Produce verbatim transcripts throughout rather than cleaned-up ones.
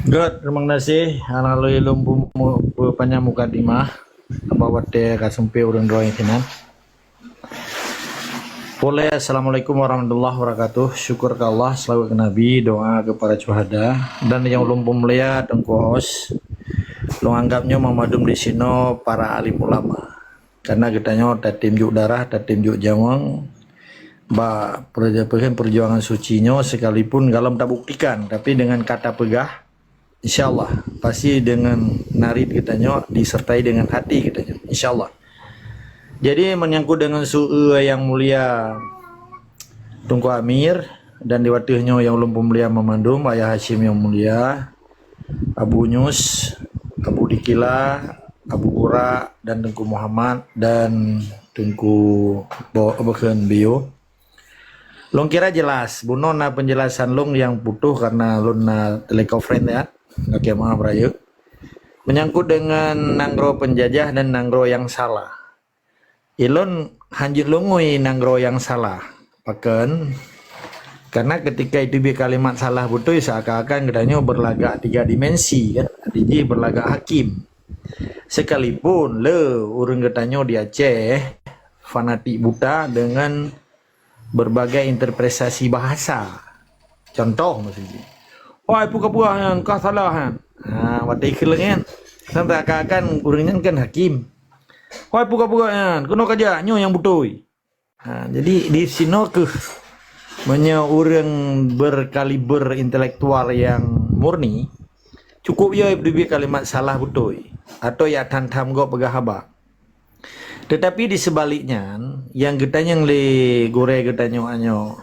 Good, terima kasih. Hana lé lôn peumu-, peupanyang mukadimah. Sabab watèe ka seumpét ureueng droe sinan. Boleh, Assalamualaikum warahmatullahi wabarakatuh. Syukur keu Allah, selawat keu Nabi, doa keu para syuhada. Dan nyang ulôn peumulia Teungku Os, lôn anggap nyoe mandum di sinoe para alim ulama. Karena geutanyoe tatem juk darah, tatem juk nyawöng bak perju-, perjuangan suci nyoe, sekalipun galom tabuktikan, tapi dengan kata peugah, insya Allah, pasti dengan narit geutanyoe disertai dengan hati geutanyoe, insya Allah. Jadi, menyangkut dengan su-, nyang mulia Teungku Amir, dan di watèe nyoe nyang ulôn peumulia mandum, Ayah Hasyim nyang mulia, Abu Yunus, Abu Dikila, Abu Burak, dan Teungku Muhammad, dan Teungku Bo-, Bukon Bio. Lôn kira jelas, bunoe na penjelasan lôn nyang putôh karena lôn na telekonferen ya, lakèe maaf rayeuk. Menyangkut dengan nanggroe penjajah dan nanggroe nyang salah. Ilôn hanjeuet lôn ngui nanggroe nyang salah. Pakon? Karena ketika itu bi kalimat salah beutôi, seakan-akan geutanyoe berlagak tiga dimensi, kan? Arti jih berlagak hakim. Sekalipun le ureueng geutanyoe di Aceh fanatik buta dengan berbagai interpretasi bahasa. Contoh maksud jih, "Wahai peugah-peugah nyan, ka salah nyan." Ha, watèe ikheun lagèe nyan, seakan-akan ureueng nyan kan hakim. "Wahai peugah-peugah nyan, keunoe kajak, nyoe nyang beutôi." Ha, jadi di sinoe keuh meunyoe ureueng berkaliber intelektual nyang murni, cukup yo dibi kalimat salah beutôi atau ya tham-tham gob peugah haba. Tetapi di sebaliknya, nyang geutanyong lé gurèe geutanyoe nyoe,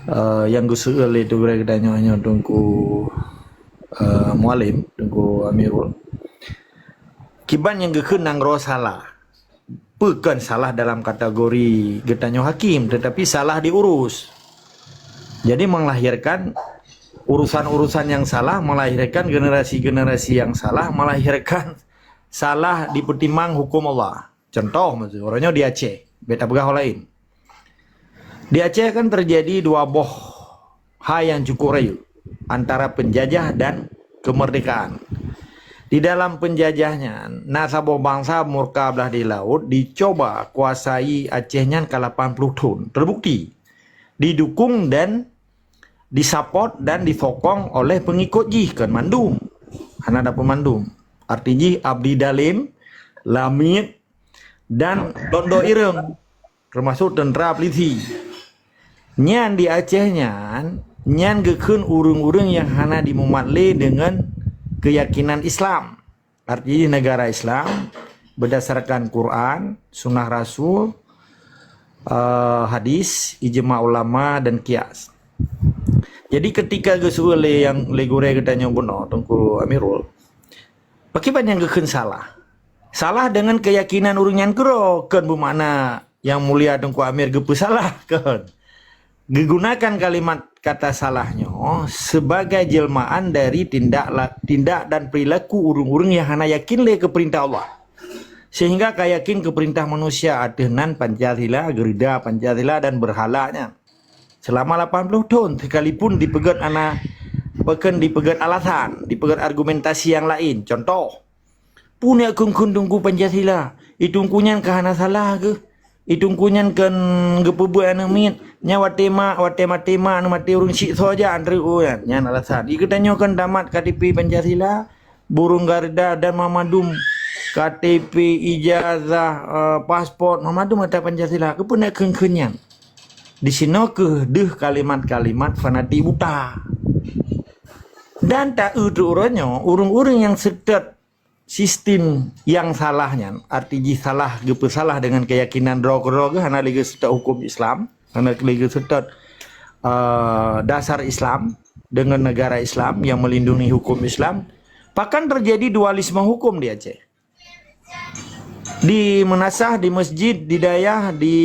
eh, nyang geuseuôt lé gurèe geutanyoe nyoe Teungku, eh, Mualem, Teungku Amirul, kiban nyang geukheun nanggroe salah. Peue kon salah dalam kategori geutanyoe hakim, tetapi salah diurus. Jadi melahirkan urusan-urusan yang salah, melahirkan generasi-generasi yang salah, melahirkan salah dipeutimang huköm Allah. Contoh, maksud uroe nyoe di Aceh, bèk tapeugah laén. Di Aceh kan terjadi dua boh hai nyang cukup rayeuk antara penjajah dan kemerdekaan. Di dalam penjajah nyan, na saboh bansa murka blah di laôt dicoba kuasai Aceh nyan ka lapan ploh thon. Terbukti, didukung dan disapot dan disokong oleh pengikut jih, kon mandum. Hana dapeuet mandum. Arti jih Abdi Dalem, Lamiet, dan Londo Ireng, termasuk tentera polisi. Nyan di Aceh nyan, nyan geukheun ureuëng-ureuëng nyang hana jimumat lé deungon keuyakinan Islam. Arti negara Islam berdasarkan Quran, Sunnah Rasul, eh, hadis, ijma ulama dan kias. Jadi ketika geuseuôt lé nyang lé gurée geutanyoe bunoe Teungku Amirul, pakriban nyang geukheun salah? Salah deungon keuyakinan ureuëng nyan keudroe, kon beumakna Yang Mulia Teungku Amir geupeusalah, kon. Geugunakan kalimat kata salah nyoe sebagai jelmaan dari tindak la-, tindak dan perilaku ureuëng-ureuëng nyang hana yakin lé keu peurintah Allah, sehingga ka yakin keu peurintah manusia, ateueh nan Pancasila, geurida Pancasila dan beurhala nyan. Seulama lapan ploh thon, sekalipun dipeugét ana, pakon dipeugét alasan, dipeugét argumentasi nyang laén. Contoh, peue neuk kheun-kheun Teungku Pancasila? I Teungku nyan ka hana salah keuh? I Teungku nyan kon geupeubuet aneuëk miet? Nyan watée ma-, watée maté ma, aneuëk maté ureuëng syiek soe jak antre u nyan. Nyan alasan. I geutanyoe kon tamat K T P Pancasila, burung garuda dan mamandum K T P, ijazah, eh, paspor, mamandum ata Pancasila. Keupeue neuk kheun-kheun nyan? Disinoe keuh deuh kalimat-kalimat fanatik buta. Dan ta-eu trok uroe nyoe, ureuëng-ureuëng nyang seutôt sistem nyang salah nyan, arti jih salah, geupeusalah deungon keuyakinan droe keudroe geuh, hana lé geuseutôt huköm Islam, hana lé geuseutôt, eh, dasar Islam deungon negara Islam yang melindungi hukum Islam. Bahkan terjadi dualisme hukum di Aceh. Di meunasah, di masjid, di dayah, di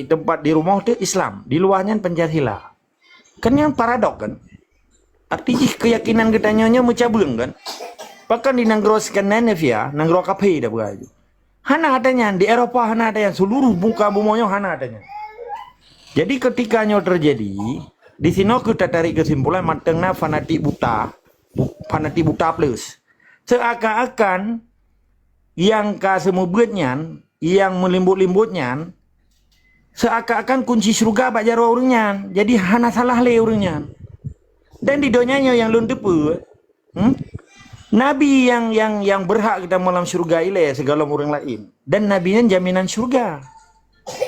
teumpat, di rumoh teuh Islam, di luwa nyan Pancasila. Kan nyan paradok kan? Arti jih keuyakinan geutanyoe nyoe meucabeueng kan? Bahkan di nanggroe Skandinavia, nanggroe kaphé dah beuraju. Hana ata nyan, di Eropa hana ata nyan, seluruh muka bumoe nyoe hana ata nyan. Jadi ketika nyoe terjadi, di sinoe keuh tatarék keusimpulan mantong na fanatik buta Bu-, fanatik buta plus. Seakan-akan nyang ka seumeubeuet nyan, nyang meulimbot-limbot nyan, seakan-akan kunci syeuruga bak jaroe ureuëng nyan. Jadi hana salah lé ureuëng nyan. Dan di donya nyoe nyang lôn teupeue, hmm? Nabi nyang, nyang, nyang berhak geutamong lam syeuruga ilée sigohlom ureuëng laén. Dan Nabi nyan jaminan syeuruga.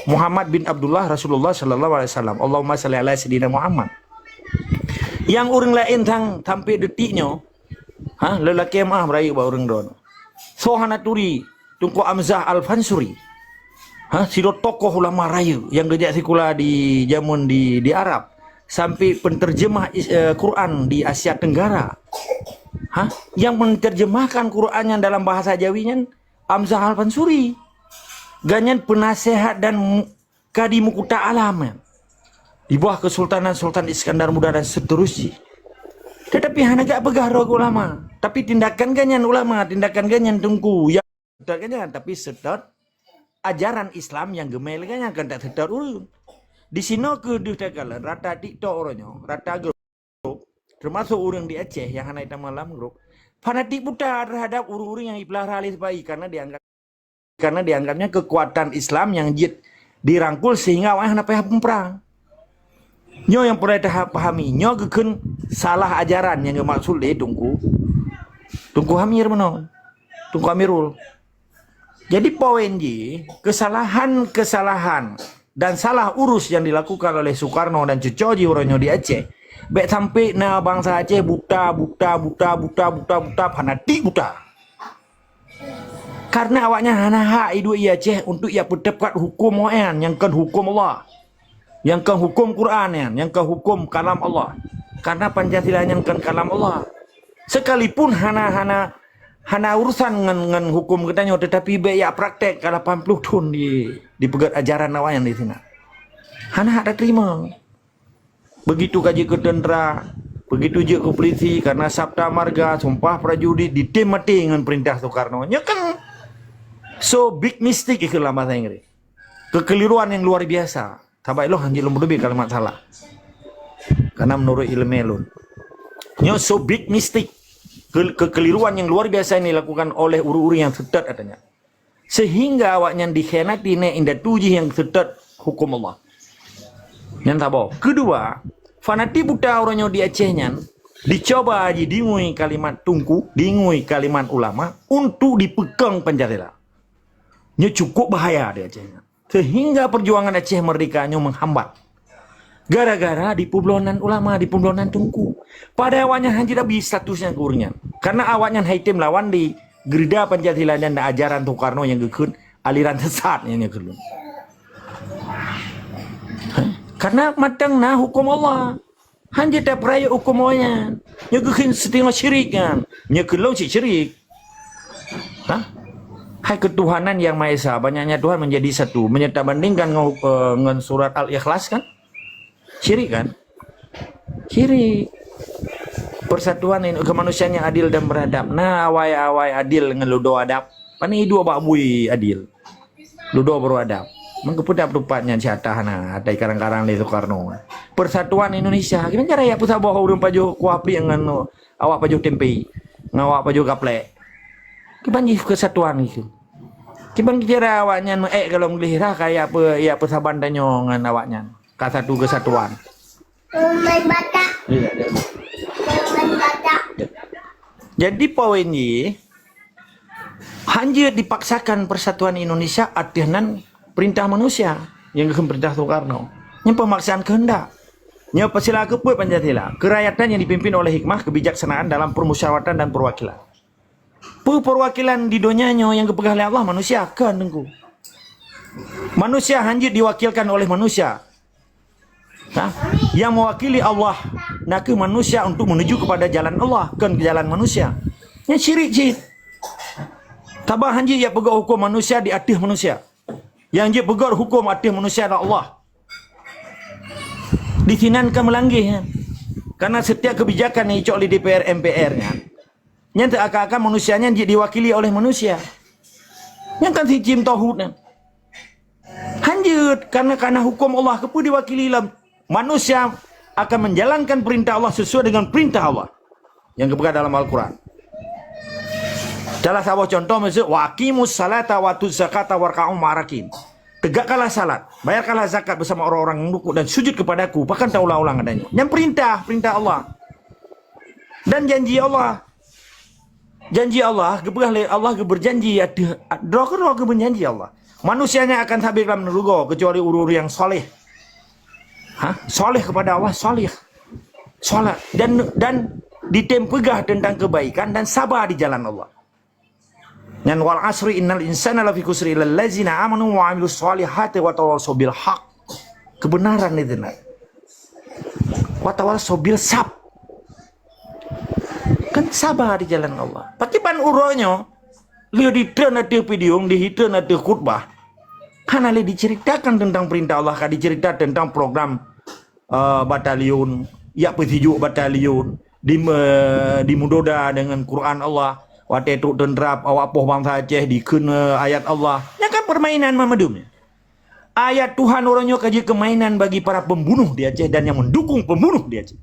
Muhammad bin Abdullah, Rasulullah sallallahu alaihi wasallam. Allahumma salli ala sayyidina Muhammad. Nyang ureuëng laén sang sampai detik nyoe, ha, lelaki meuah merayeuk bak ureuëng droe. Soe hana turi, Teungku Hamzah Al-Fansuri. Ha, sidroe tokoh ulama rayeuk nyang geujak sikula di jameun di, di Arab. Sampai penterjemah is-, eh, Quran di Asia Tenggara. Ha, nyang menterjemahkan Quran nyan dalam bahasa Jawi nyan Hamzah Al-Fansuri. Gobnyan penasehat dan mu-, kadi meukuta alam nyan. Di bawah kesultanan Sultan Iskandar Muda dan seterusnya. Tetapi hana geujak peugah droe ulama. Tapi tindakan gobnyan ulama, tindakan gobnyan teungku. Ya, seutôt gobnyan, tapi seutôt ajaran Islam nyang geumé lé gobnyan, kon tak seutôt ureuëng. Di sinoe keuh deuh takalon, rata TikTok uroe nyoe, rata grup, termasuk ureuëng di Aceh nyang hana itamong lam grup, fanatik buta terhadap ureuëng-ureuëng nyang ipeulara lé sipa-i karena dianggap, karena dianggapnya kekuatan Islam nyang jeuet dirangkul sehingga awaknyan hana payah muprang. Nyoe nyang peureulée tapahami, nyoe geukheun salah ajaran nyang geumaksud lé Teungku, Teungku Amir meunoe, Teungku Amirul. Jadi poin jih, kesalahan-kesalahan dan salah urus yang dilakukan oleh Soekarno dan cuco jih uroe nyoe di Aceh, bék sampai na bansa Aceh buta, buta, buta, buta, buta, buta, fanatik buta. Karena awaknyan hana hak iduek i Aceh untuk ia peuteupat huköm awaknyan nyang kon huköm Allah. Nyang kon huköm Quran nyan, nyang kon huköm kalam Allah. Karena Pancasila nyan kon kalam Allah. Sekalipun hana, hana, hana urusan ngon, ngon huköm geutanyoe, tetapi bék yak praktek ka lapan ploh thon di, dipeugét ajaran awaknyan di sinan. Hana hak tateurimong. Begitu ka jeuet keu tentera, begitu jeuet keu polisi, karena Sabta Marga, Sumpah Prajurit, ditem maté ngon perintah Soekarno. Nyoe kan so big mistake ikheun lam bahasa Inggris. Kekeliruan yang luar biasa. Saban ilôn hanjeuet lôn peuteubiet kalimat salah. Karena menurut ilmu lôn. Nyoe so big mistake. Ke-, kekeliruan yang luar biasa yang dilakukan oleh ureuëng-ureuëng nyang seutôt katanya. Sehingga awaknyan dikhianati nèk indatu jih nyang seutôt huköm Allah. Nyan saboh. Kedua, fanatik buta uroe nyoe di Aceh nyan dicuba jidingui kalimat teungku, dingui kalimat ulama untuk dipeukong Pancasila. Nyoe cukup bahaya di Aceh nyan. Sehingga perjuangan Aceh Merdeka nyoe menghambat. Gara-gara dipeubloe nan ulama, dipeubloe nan teungku. Padahai awaknyan hanjeuet abéh status nyang keu ureuëng nyan. Karena awaknyan haitem lawan di geurida Pancasila dan ajaran Soekarno nyang geukheun aliran sesat nyang, nyang geukheun. Karena mantong na huköm Allah. Hanjeuet tapeurayeuk huköm awaknyan. Nyoe geukheun siteungoh syirik nyan. Nyoe keu lôn cit syirik. Hah? Hai ketuhanan yang Maha Esa, banyaknya Tuhan menjadi satu. Meunyoe tabandingkan ngon, eh, ngon surat Al-Ikhlas kan? Syirik kan? Syirik. Persatuan in-, kemanusiaan yang adil dan beradab. Nah, awai-awai adil ngon ludoe adab. Pane idua bak bui adil. Ludoe baru adab. Mengkepeudap tupat nyan siatah na, atai karang-karang lé Soekarno. Persatuan Indonesia. Kiban cara yak peusaboh ureuëng pajoh kuah pliek ngon awak pajoh tempe, ngon awak pajoh gaplek. Kiban jih kesatuan itu. Kiban cara awaknyan meuék golom gleh rah ka yak pe-, yak peusaban tanyoe ngon awaknyan. Ka satu kesatuan. Main batak. Main batak. Jadi poin jih, hanjeuet dipaksakan persatuan Indonesia ateueh nan perintah manusia nyang geukheun perintah Soekarno. Nyan pemaksaan kehendak. Nyoe pastilah keupeuet Pancasila, kerakyatan yang dipimpin oleh hikmah kebijaksanaan dalam permusyawaratan dan perwakilan. Peue perwakilan di donya nyoe nyang geupeugah lé Allah manusia? Kon, Teungku. Manusia hanjeuet diwakilkan oleh manusia. Ha? Yang mewakili Allah nakeuh manusia untuk menuju kepada jalan Allah, kon jalan manusia. Nyan syirik cit. Saban hanjeuet yak peugét huköm manusia di ateueh manusia. Nyang jeuet peugét huköm ateueh manusia adalah Allah. Di sinan ka meulanggeh nyan. Karena setiap kebijakan nyang icok lé D P R, M P R nyan, nyan teuakan-akan manusia nyan jeuet diwakili oleh manusia. Nyan kan sistem tauhid nyan. Hanjeuet, karena, karena huköm Allah keupeue diwakili lom. Manusia akan menjalankan perintah Allah sesuai dengan perintah Allah. nyang geupeugah dalam Al-Quran. Salah saboh contoh miseue, "Wa aqimus salata wa atuz zakata warka'u ma'ar rakiin." Tegakkanlah salat, bayarkanlah zakat bersama orang-orang yang rukuk dan sujud kepada-Ku, bahkan taulang-ulang adanya. Nyang perintah, perintah Allah. Dan janji Allah. Janji Allah, geupeugah lé Allah geubeurjanji ateueh, droe keudroe geubeurjanji Allah. Manusia nyan akan sabe lam syeuruga kecuali ureuëng-ureuëng nyang saleh. Ha? Saleh kepada Allah, saleh. Salat. Dan, dan ditem peugah tentang kebaikan dan sabar di jalan Allah. Nyan, "Wal asri innal insana lafi khusri illa allazina amanu wa amilus solihati wa tawasau bil haq." Kebenaran itu nah. Wa tawasau bil sab. Kan sabar di jalan Allah. Pakiban uroe nyoe, lheueh ditreun ateueh podium, ditreun ateueh khutbah, hana lé diceritakan tentang perintah Allah, ka dicerita tentang program, eh, batalion, yak peusijuek batalion, di, eh, dimudoda dengan Quran Allah. Watée trok teuntra awak poh bansa Aceh dikheun, eh, ayat Allah. Nyan kan permainan mandum nyan. Ayat Tuhan uroe nyoe ka jeuet keu mainan bagi para pembunuh di Aceh dan yang mendukung pembunuh di Aceh.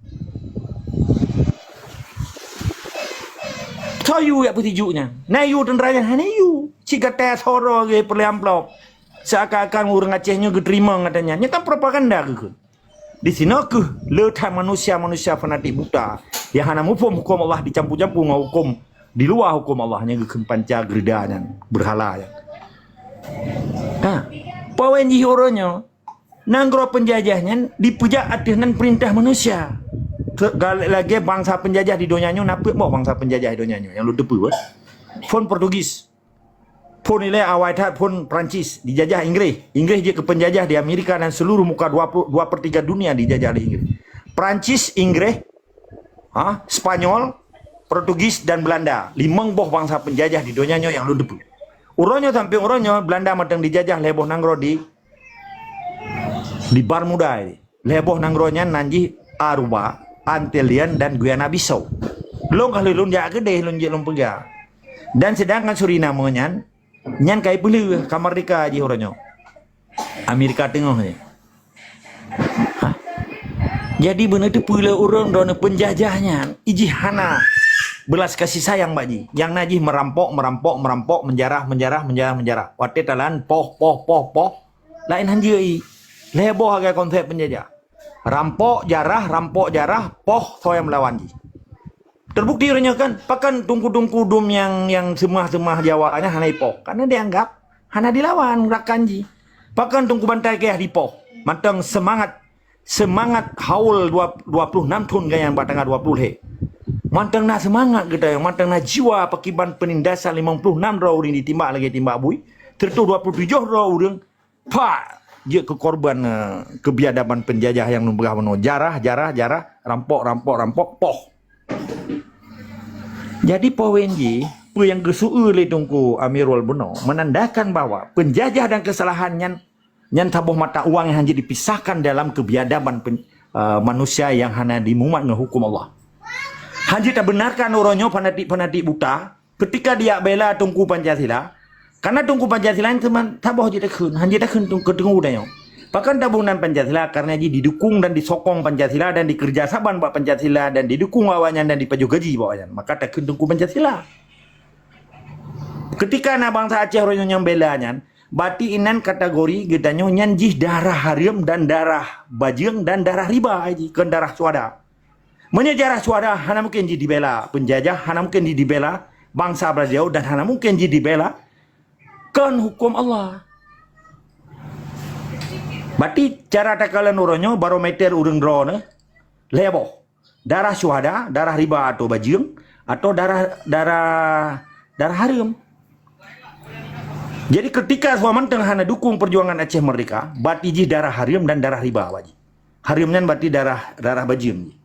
Soe yue yak peusijuek nyan? Na yue teuntra nyan? Hana yue. Cit gata soro lagée peureulée amplop. Seakan-akan ureuëng Aceh nyoe geuteurimong gata nyan. Nyan kan propaganda keuh. Disinoe keuh le that manusia-manusia fanatik buta nyang hana muphom huköm Allah dicampu-campu ngon huköm di luwa huköm Allah nyang geukheun panca geureuda nyan, beurhala nyan. Ha, poin jih uroe nyoe, nanggroe peunjajah nyan dipeujak ateueh nan peurintah manusia. Ke-, ga-, lagée bansa peunjajah di donya nyoe, na peuet boh bansa peunjajah di donya nyoe nyang lôn teupeue, eh? Phon Portugis. Phon ilée awai that phon Prancis dijajah Inggréh. Inggréh jeuet keu peunjajah di Amerika dan seluruh muka dua puluh, dua per tiga dunia dijajah lé Inggréh. Prancis, Inggréh, ha, Spanyol, Portugis dan Belanda. Limong boh bansa peunjajah di donya nyoe nyang lôn teupeue. Uroe nyoe sampoe uroe nyoe Belanda mantong dijajah lhée boh nanggroe di, di Bermuda ini. Lhée boh nanggroe nyan nan jih Aruba, Antillean dan Guinea Bissau. Lôn ka lheueh lôn jak keudeh lôn jeuet lôn peugah. Dan sedangkan Suriname nyan, nyan ka ipeuleueh, ka merdeka jih uroe nyoe. Amerika Teungoh jih. Hah? Jadi beuneuteupeu lé ureuëng droeneuh peunjajah nyan, ijih hana belas kasih sayang bak jih. Nyang na jih meurampok, meurampok, meurampok, menjarah, menjarah, menjarah, menjarah. Watée talan poh, poh, poh, poh, laén han jeuet i. Lhée boh lagée konsep peunjajah. Rampok, jarah, rampok, jarah, poh, soe nyang meulawan jih. Terbukti uroe nyoe kan, pakon teungku-teungku dum nyang, nyang seumah-seumah Jawa nyan hana ipoh. Karena dianggap hana dilawan rakan jih. Pakon teungku bantai kayah dipoh. Mantong seumangat, seumangat haul dua, dua puluh enam thon gaya bak tanggai dua puluh lhée. Mantong na seumangat geutanyoe, mantong na jiwa pakiban peunindasan limong puluh enam droe ureuëng ditimbak lagée timbak bui, seratus dua puluh tujoh droe ureuëng Pak jeuet keu korban, eh, keubiadaban peunjajah nyang lôn peugah bunoe. Jarah, jarah, jarah, rampok, rampok, rampok, poh. Jadi poin jih, peue nyang geuseu lé Teungku Amirul bunoe menandakan bahwa peunjajah dan keusalahan nyan, nyan saboh mata uang nyang hana jeuet dipisahkan dalam keubiadaban pen-, eh, manusia nyang hana jimumat ngon huköm Allah. Hana jeuet tabeunarkan uroe nyoe fanatik-fanatik buta, Keutika dijak bela Teungku Pancasila, karena Teungku Pancasila nyan teuma saboh jeuet takheun, han jeuet takheun keu Teungku tanyoe. Pakon taboh nan Pancasila, karena jih didukung dan disokong Pancasila dan dikeureuja saban bak Pancasila dan didukung awaknyan dan dipajoh gaji bak awaknyan. Maka takheun Teungku Pancasila. Keutika na bansa Aceh uroe nyoe nyang bela nyan, bati inan kategori geutanyoe nyan jih darah hareuem dan darah bajeueng dan darah riba jih, kon darah syuhada. Meunyoe darah syuhada hana mungken jih dibela peunjajah, hana mungken jih dibela bansa Brazil dan hana mungken jih dibela kon huköm Allah. Bati cara takalon uroe nyoe barometer ureuëng droeneuh lhée boh. Darah syuhada, darah riba atau bajeueng, atau darah, darah, darah hareuem. Jadi keutika soe mantong hana dukung peujuangan Aceh Merdeka, bati jih darah hareuem dan darah riba bak jih. Hareuem nyan bati darah, darah bajeueng jih.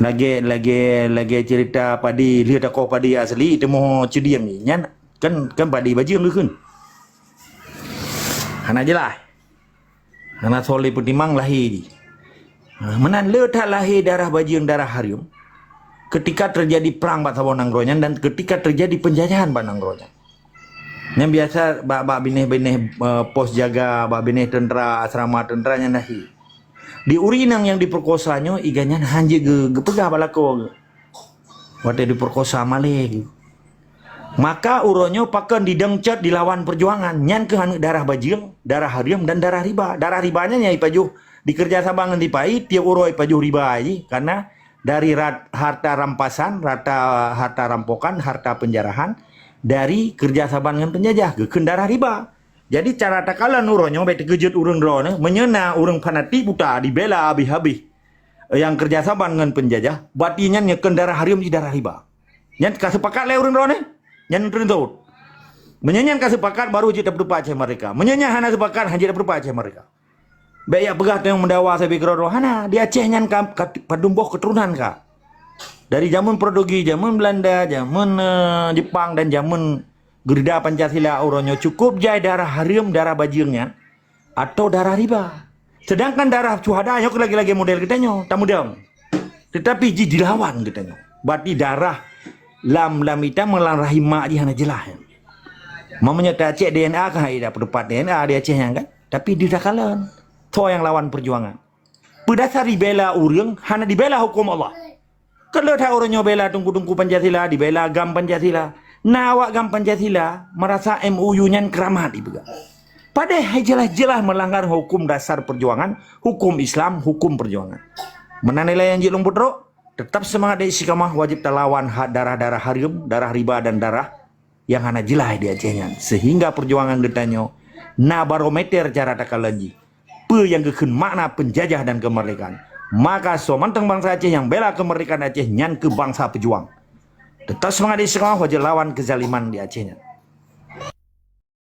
Lagée, lagée, lagée cerita padi, lheueh takoh padi asli teuma ceudiem jih. Nyan kan, kan padi bajeueng geukheun. Hana jeulaih. Hana soe lé peutimang lahé jih. Ha, meunan le that lahé darah bajeueng, darah hareuem. Keutika teujadi prang bak saboh nanggroe nyan dan keutika teujadi peunjajahan bak nanggroe nyan. Nyan biasa bak, bak binéh-binéh, eh, pos jaga, bak binéh teuntra, asrama teuntra nyan lahé. Di ureuëng inong nyang dipeukosa nyoe, iga nyan han jeuet geu-, geupeugah bak lakoe geuh. Watée diperkosa maleng. Maka uroe nyoe pakon didong cot dilawan perjuangan. Nyan keuh aneuk darah bajeueng, darah hareuem dan darah riba. Darah riba nyan nyang ipajoh di keureuja saban ngon sipa-i, tiep uroe ipajoh riba jih, karena dari rat-, harta rampasan, rata, harta rampokan, harta penjarahan, dari keureuja saban ngon penjajah, geukheun darah riba. Jadi cara takalon uroe nyoe bék teukeujot ureuëng droeneuh, meunyoe na ureuëng fanatik buta dibela habéh-habéh nyang keureuja saban ngon penjajah, berarti nyan nyoe kheun darah hareuem jih darah riba. Nyan ka seupakat lé ureuëng droeneuh? Nyan treun saut. Meunyoe nyan ka seupakat, baru jeuet tapeutupat Aceh Merdeka. Meunyoe nyan hana seupakat, hana jeuet tapeutupat Aceh Merdeka. Bék yak peugah teuh meudawa sabe keudroe-droe. Hana, di Aceh nyan ka, ka padum boh keuturonan ka. Dari jameun Portugis, jameun Belanda, jameun, eh, Jepang dan jameun geurida Pancasila uroe nyoe cukup jai darah hareuem, darah bajeueng nyan, atau darah riba. Sedangkan darah syuhada nyoe lagée-lagée model geutanyoe, tamudong. Tetapi jih dilawan geutanyoe. Berarti darah lam, lam ita meulang rahim mak jih hana jeulaih nyan. Mamanya tacek D N A kan, hai dah peureupat D N A di Aceh nyan kan? Tapi di takalon, soe nyang lawan perjuangan. Peudasar dibela ureuëng, hana dibela huköm Allah. Keu lheueh that uroe nyoe bela teungku-teungku Pancasila, dibela GAM Pancasila. Na awak GAM Pancasila meurasa M O U nyan keuramat ipeugah. Padahai jeulaih-jeulaih meulanggar huköm dasar perjuangan, huköm Islam, huköm perjuangan. Meunan ilée nyang jeuet lôn peutrok, teutap seumangat dan istiqamah, wajéb talawan ha-, darah-darah hareuem, darah riba dan darah nyang hana jeulaih di Aceh nyan, seuhingga perjuangan geutanyoe na barometer cara takalon jih, peue nyang geukheun makna penjajah dan kemerdekaan. Maka soe mantong bansa Aceh nyang bela kemerdekaan Aceh nyan keuh bansa peujuang. Teutap seumangat istiqamah, wajéb lawan keuzaliman di Aceh nyan.